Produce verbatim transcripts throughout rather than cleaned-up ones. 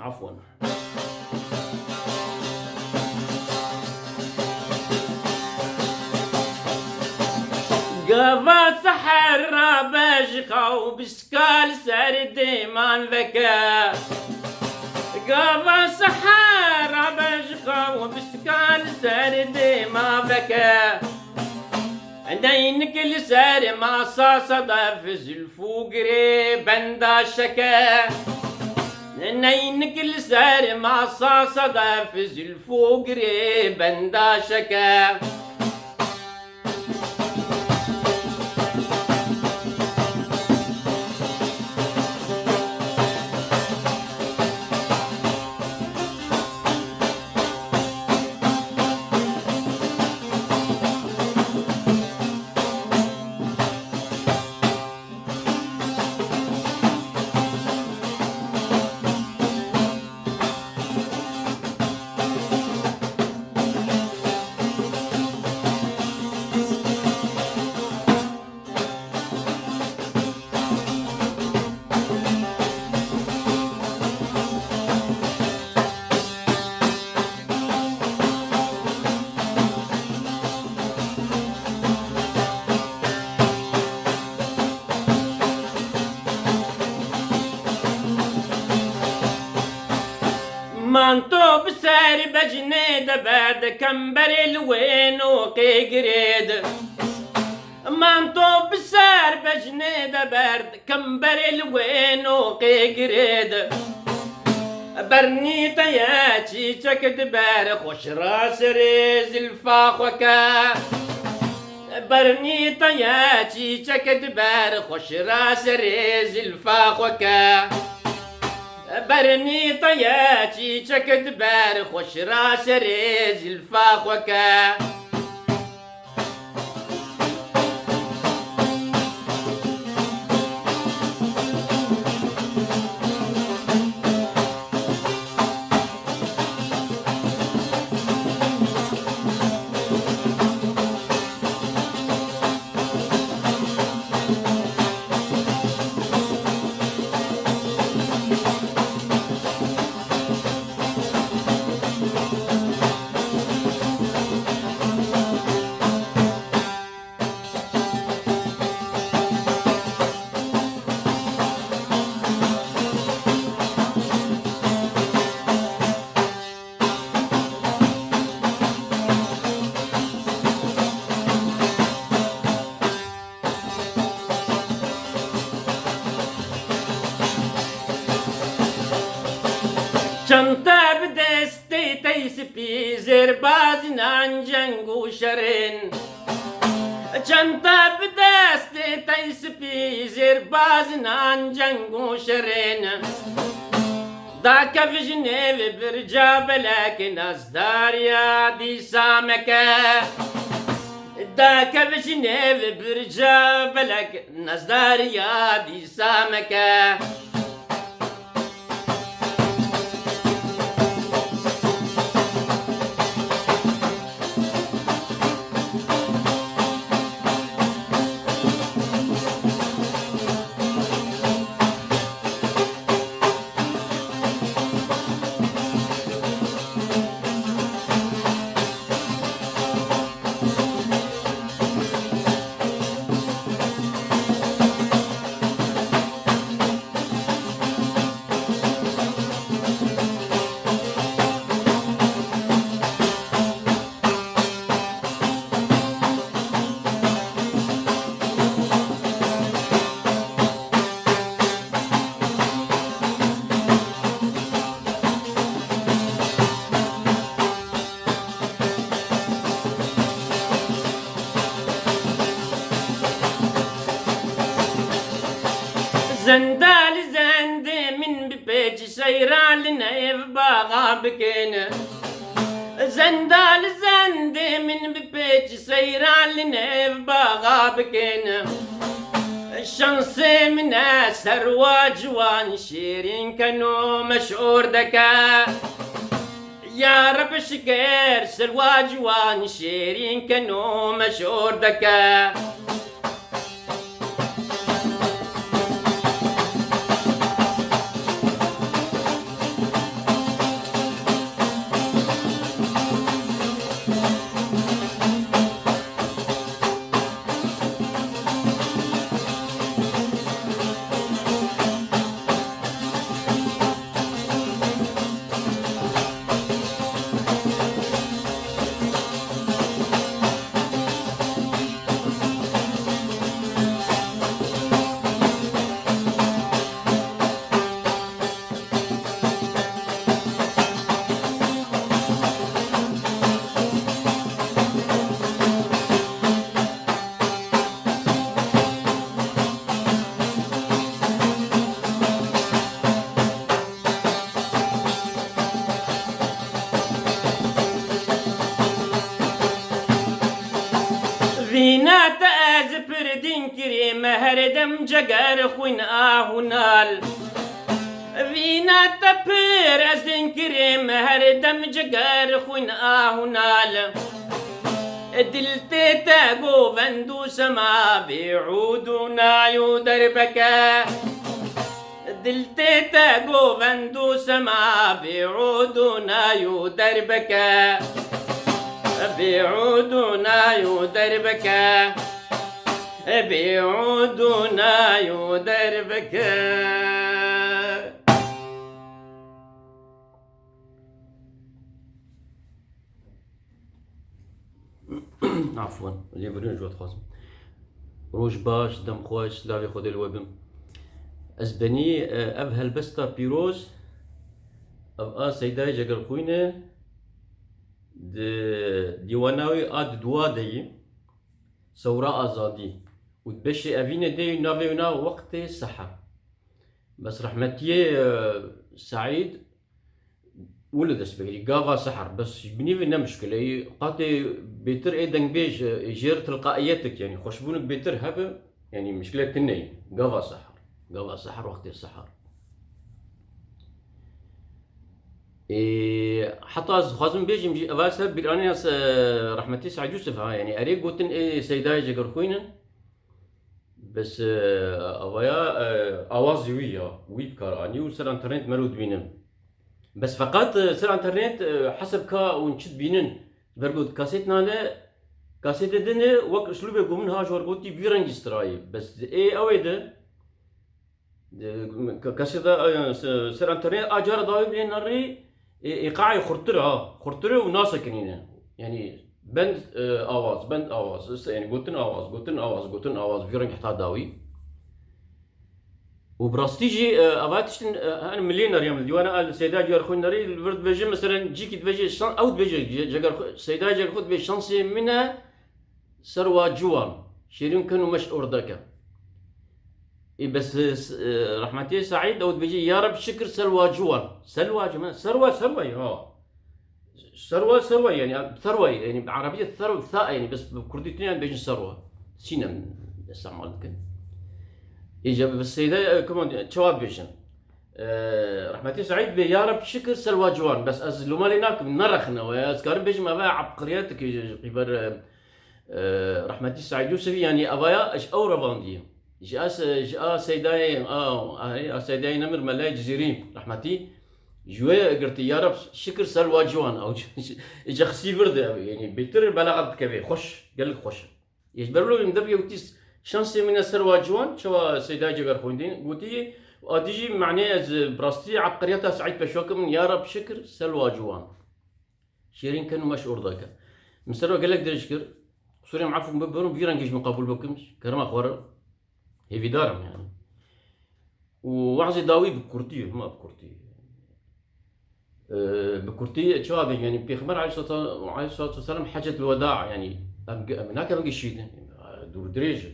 Afwan. Gava seher rabe ji xew, biska li ser dêman veke. Gava seher rabe ji xew, biska li ser dêma veke. Neynik li ser masa sedef, zilf û girê benda şeke. Neynik li ser masa sedef, zilf û girê benda şeke. Manto bi ser bejnê de berd, kemberê li wê noqê girêd. Manto bi ser bejnê de berd, kemberê li wê noqê girêd. Bernî te ye çîçek diber, xweş ra serê zilfa xwe ke. Bernî te ye çîçek diber, xweş ra serê zilfa xwe ke. Bernî te ye çîçek diber, xweş ra serê zilfa xwe ke. Çanta bi destê tey spî, zêr bazinan ceng û şerên. Çanta bi destê tey spî, zêr bazinan ceng û şerên. Dakev ji nêv birca belek, nazdariya dîsa meke. Dakev ji nêv birca belek, nazdariya dîsa meke. Zendal zendê min bi pêçî seyra li nêv baxa bikin. Zendal zendê min bi pêçî seyra li nêv baxa bikin. Şansê min e serwa ciwan şêrîn keno meşor deke. Ya Reb şikir serwa ciwan şêrîn keno meşor deke. Vîna te ez pir din kirî, me her dem ceger xwîn ah û nal. Vîna te pir ez din kirî, me her dem ceger xwîn ah û nal. Dil tê te govend û sema bêûd û nay û derbeke. Dil tê te govend û sema bêûd û nay û derbeke. Bêûd û nay û derbeke. Bêûd û nay û derbeke. Afwan, lêbirîn ji we dixwazim. Roj baş, dem xweş, silavê Xwedê li we bin. Ez benî, e, ev helbesta pîroz, ev a Seydayê Cegerxwîn e, di dîwana wî a di dua de yî, Sewra Azadî. Û di beşê evînê de yî navê wî na Wextê Seher. Bes rehmetiyê, e, Seîd, wilo dest pê kirî, Gava Seher, bes ji binî vê ne mişkil e. Qatê bêtir ê dengbêj, e, jêr tilqaiyetik, yanî xweşbûnik bêtir hebe, yanî mişkilek tune ye. Gava Seher. Gava Seher, Wextê Seher. Ê, heta ez dixwazim bêjim jî, eva ser bîranîna se-, rehmetî Seîd Yûsif ha, yanî erê gotin ê Seydayê Cegerxwîn in. Bes, e, avaya, e, awazê wî ya, wî bi kar anî û ser înternet mero dibînin. Bes feqet, e, ser înternet, e, heseb ka hûn çi dibînin, ji ber ku di kasêt nane, kasêtê din e, wek uslûbê ku min ha ji we re gotî, vî rengî strayî. Bes ê ew ê de, e, ka-, kasêta, e, se-, ser înternet a cara dawî bê nerî, Ê, îqayê xurtir ha, xurtir e û nasekinîne. Yanî bend, e, awaz, bend awaz, yanî gotin awaz, gotin awaz, gotin awaz, vî reng heta dawî. Û bi rastî jî, e, eva tiştin, e, hani milê nerî, em li dîwana el Seyda Cegerxwîn nerî, li vir dibêje, meselen, cîkî dibêje, şan-, ew dibêje, Ce-, Cegerxwe-, Seyda Cegerxwe dibê, şansê min e, ser wa ciwan, şêrîn kin û meş ordeke. Ê, bes, e, s-, e, rehmetî Seîd ew dibêje, "Ya Reb şikir selwa ciwan." Selwa ciwan, serwa, serwa ya. Serwa, serwa yani, serwa yani, bi erebî serwa, sa yani, bes bi kurdî tune yani dibêjin serwa. Sînem îstemal dikin. Îca bi Seyda, e, come on, çawa dibêjin? E, rehmetî Seîd bê, "Ya Reb şikir selwa ciwan." Bes ez loma lê nakim, nerexne we. Ez karim bêjim, eve ebqiriyeteke ji qîber, e, e, rehmetî Seîd Yûsifî, yani evaya ji ew revandiyê. Ji a se-, ji a Seydayê, a, a, a Seydayê Nemir Melayê Cizîrî rehmetî, ji wê girtî, "Ya Reb şikir selwa ciwan." Ew ji, ji xisî vir de, yani bêtir belaxet dikeve. Xweş, gelek xweş. Ji ber wilo min dibê witî, "Şansê min e serwa ciwan", çawa Seydayê Cegerxwendî gotî, û adî jî manê ez bi rastî ebqeriyeta Seîd Peşwa kirim, "Ya Reb şikir selwa ciwan." Şêrîn ken û meş orda ke. Min ser ve gelek dirêj kir. Qusûrê min efû bibirin, vî rengî ji min qebûl bikin. Kerema xwe re. Hêvîdar im yani. Û wazê dawî bi kurtî, hema bi kurtî. Ee, bi kurtî çawa bê, yani Pêxember aleyhissalatu, aleyhissalatu vesselam hecet weda, yani em, em nakin em şîdin. Dûr dirêj e.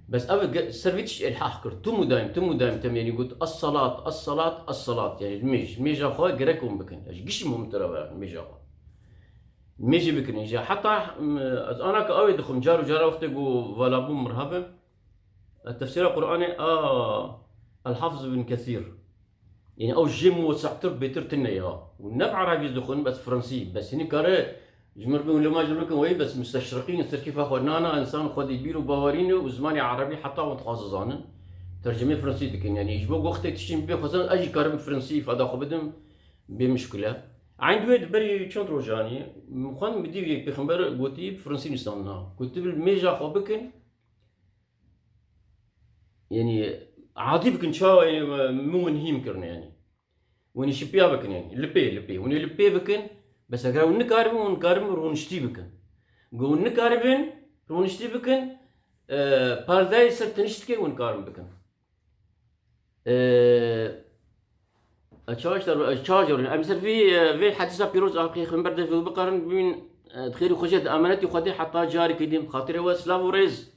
Bes ev ge-, ser vî tişt ilhah kir. Tim û daim, tim û daim, tem, yani got, "Es-salat, es-salat, es-salat." Yani mêj, mêja xwe gerek hûn bikin. Ez gişî hûn tira ve mêja xwe. Mêjê bikin, îja. Heta, m, ez ana ke awê dixwim, car û cara wextê ku vala bûm mirhav e, e, tefsîra Qur'anê a El-Hafiz bin Kesîr. Yani ew jê muwesse'tir, bêtir tune ya. Û ne bi erebî dixwin, bes fransî. Bes hinî kare ji mir bin loma ji mir kin weyî, bes musteşriqîn ser kêfa xwe nana, însan xwedî bîr û bawerî ne û zimanê erebî heta wan dixwaze zanin. Tercimê fransî dikin. Yani ji bo wextê tiştên bê xwezan, ez jî karim fransî îfada xwe bidim, bê muşkile. Eyn wê di berî çend rojanî, min xwend min dî wê pêxember gotî bi fransî nîsandina. Gotî bi mêja xwe bikin, yani, adî bikin, çawa, yani, min wan hîm kirine, yani. Wan şipiya bikin, yani, li pê, li pê. Wan li pê bikin, bes eger wan nikaribin, wan karin rûniştî bikin. Gu wan nikaribin, rûniştî bikin, e, perdeyê ser tiniştikê wan karin bikin. E, e, çawa ji te re, e, çawa ji re. Em ser vî, e, vê hedîsa pîroz a Pêxember de vê bikarin bibîn, e, di xêr û xweşiyê, di emanetî Xwedê heta carekî din, xatirê we silav û rêz.